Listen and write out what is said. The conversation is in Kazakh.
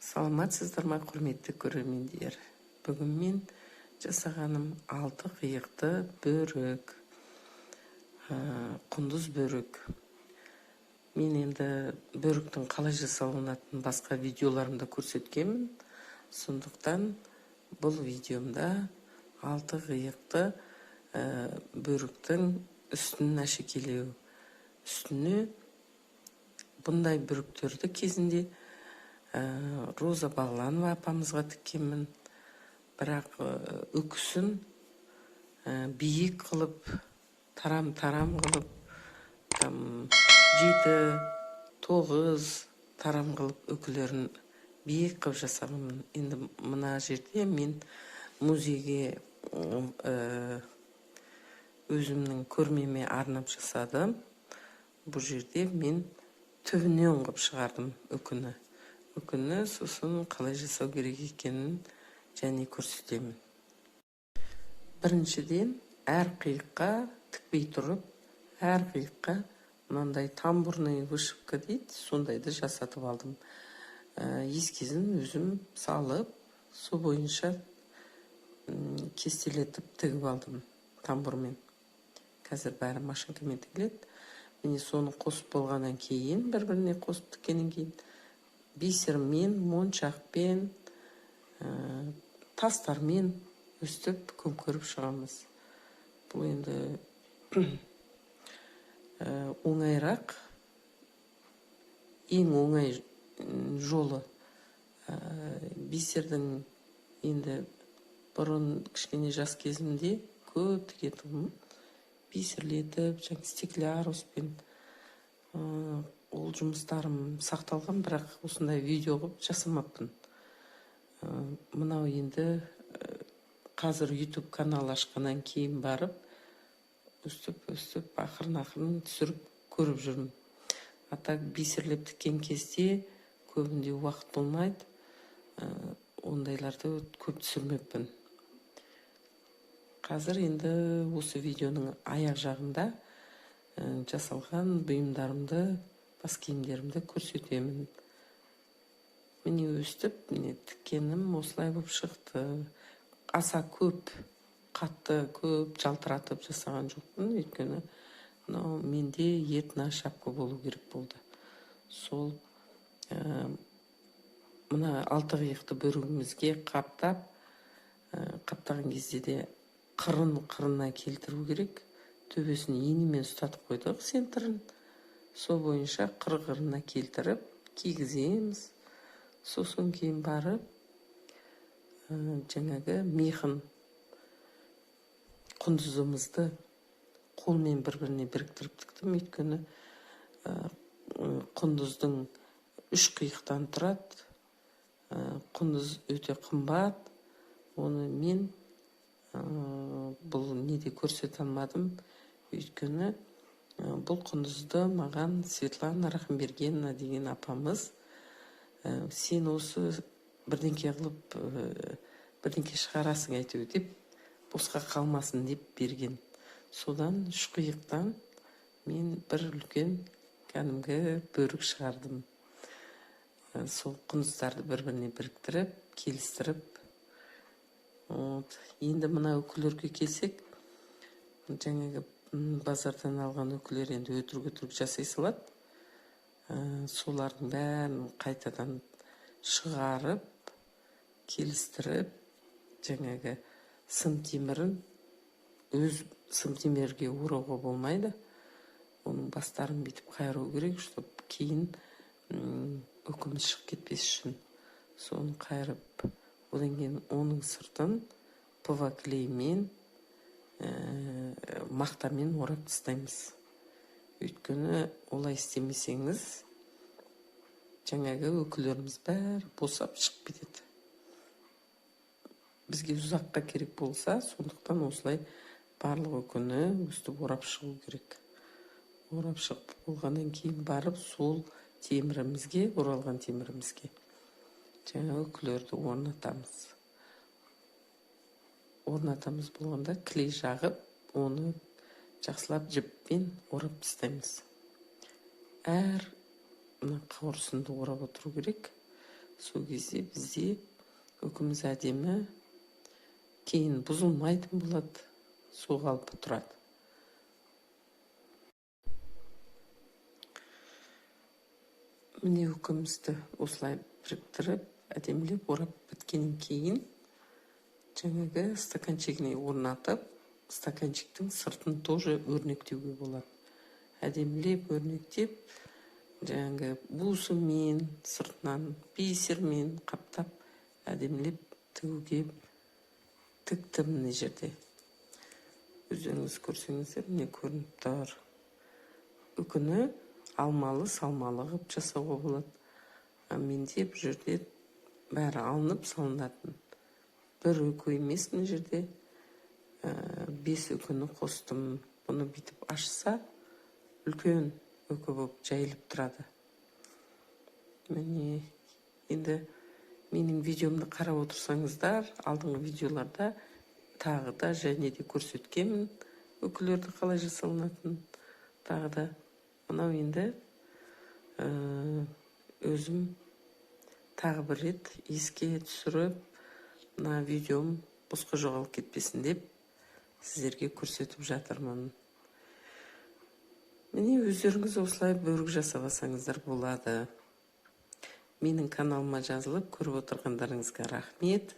Саламатсыздар ма, құрметті көрермендер! Бүгін мен жасағаным алты қиықты бөрік, құндыз бөрік. Мен енді бөріктің қалай жасалынатынын басқа видеоларымда көрсеткенмін, сондықтан бұл видеомда алты қиықты бөріктің үстін әшекейлеу. Үстіне бұндай бөріктерді кезінде Роза Бағланова апамызға тіккенмін, бірақ үкісін биік қылып, тарам тарам қылып, там жеті тоғыз тарам қылып, үкілерін биік қылып жасағанмын. Енді мына жерде мен музейге, өзімнің көрмеме арнап жасадым. Бұл жерде мен түбінен қылып шығардым үкіні. Сосын қалай жасау керек екенін және көрсетемін. Біріншіден, әр қиыққа тікпей тұрып, әр қиыққа мынандай тамбурный вышивка дейді, сондайды жасатып алдым. Эскизін өзім салып, сол бойынша кестелетіп тігіп алдым тамбурмен. Қазір бәрі машинкамен тігіледі. Міне, соны қосып болғаннан кейін, бір біріне қосып тіккеннен кейін, бисермен, моншақпен, тастармен өстіп көмкеріп шығамыз. Бұл енді оңайырақ, ең оңай жолы. Бисердің енді бұрын кішкене жас кезімде көп тігетінмін бисерлетіп, жаңағы стеклоаруспен. Ол жұмыстарым сақталған, бірақ осындай видео қылып жасамаппын. Мынау енді қазір YouTube канал ашқаннан кейін барып, өстіп өстіп ақырын ақырын түсіріп көріп жүрмін. А так бисерлеп тіккен кезде көбінде уақыт болмайды, ондайларды көп түсірмеппін. Қазір енді осы видеоның аяқ жағында жасалған бұйымдарымды, бас киімдерімді көрсетемін. Міне, өстіп, міне, тіккенім осылай болып шықты. Аса көп, қатты көп жалтыратып жасаған жоқпын, өйткені мынау менде этно шапка болу керек болды. Сол мына алты қиықты бөрігімізге қаптап, қаптаған кезде де қырын қырына келтіру керек. Төбесін инемен ұстатып қойдық, центрін. Сол бойынша қыр қырына келтіріп кигіземіз. Сосын кейін барып жаңағы мехын, құндызымызды қолмен бір біріне біріктіріп тіктім, өйткені құндыздың үш қиықтан тұрады. Құндыз өте қымбат, оны мен бұл неде көрсете алмадым, өйткені бұл құндызды маған Светлана Рахымбергеновна деген апамыз «Сен осы бірдеңке қылып, бірдеңке шығарасың әйтеуір» деп, босқа қалмасын деп берген. Содан үш қиықтан мен бір үлкен кәдімгі бөрік шығардым. Сол құндыздарды бір біріне біріктіріп, келістіріп. Вот енді мына үкілерге келсек, жаңағы базардан алған үкілер енді өтірік өтірік жасай салады. Солардың бәрін қайтадан шығарып, келістіріп, жаңағы сым темірін өз сым темірге орауға болмайды, оның бастарын бүйтіп қайыру керек, чтобы кейін үкіміз шығып кетпес үшін. Соны қайырып, одан кейін оның сыртын ПВА клеймен, мақтамен орап тастаймыз, өйткені олай істемесеңіз, жаңағы үкілеріміз бәрі босап шығып кетеді. Бізге ұзаққа керек болса, сондықтан осылай барлық үкіні өстіп орап шығу керек. Орап шығып болғаннан кейін барып, сол темірімізге, оралған темірімізге жаңағы үкілерді орнатамыз. Орнатамыз болғанда, клей жағып, оны жақсылап жіппен орап тастаймыз. Әр мына қауырсынды орап отыру керек. Сол кезде бізде үкіміз әдемі, кейін бұзылмайтын болады, сол қалпы тұрады. Міне, үкімізді осылай біріктіріп, әдемілеп орап біткеннен кейін жаңағы стаканчигіне орнатып, стаканчиктің сыртын тоже өрнектеуге болады. Әдемілеп өрнектеп, жаңағы бусымен, сыртынан бисермен қаптап, әдемілеп тігуге тіктім. Мына жерде өздеріңіз көрсеңіздер, міне, көрініп тұр. Үкіні алмалы салмалы қылып жасауға болады. А менде бұл жерде бәрі алынып салынатын бір үкі емес, мына жерде 5 үкіні қостым. Бұны бүйтіп ашса, үлкен үкі болып жайылып тұрады. Міне, енді менің видеомды қарап отырсаңыздар, алдыңғы видеоларда тағы да және де көрсеткенмін үкілерді қалай жасалынатынын. Тағы да мынау енді өзім тағы бір рет еске түсіріп, мына видеом босқа жоғалып кетпесін деп сіздерге көрсетіп жатырмын. Міне, өздеріңіз осылай бөрік жасап алсаңыздар болады. Менің каналыма жазылып көріп отырғандарыңызға рахмет.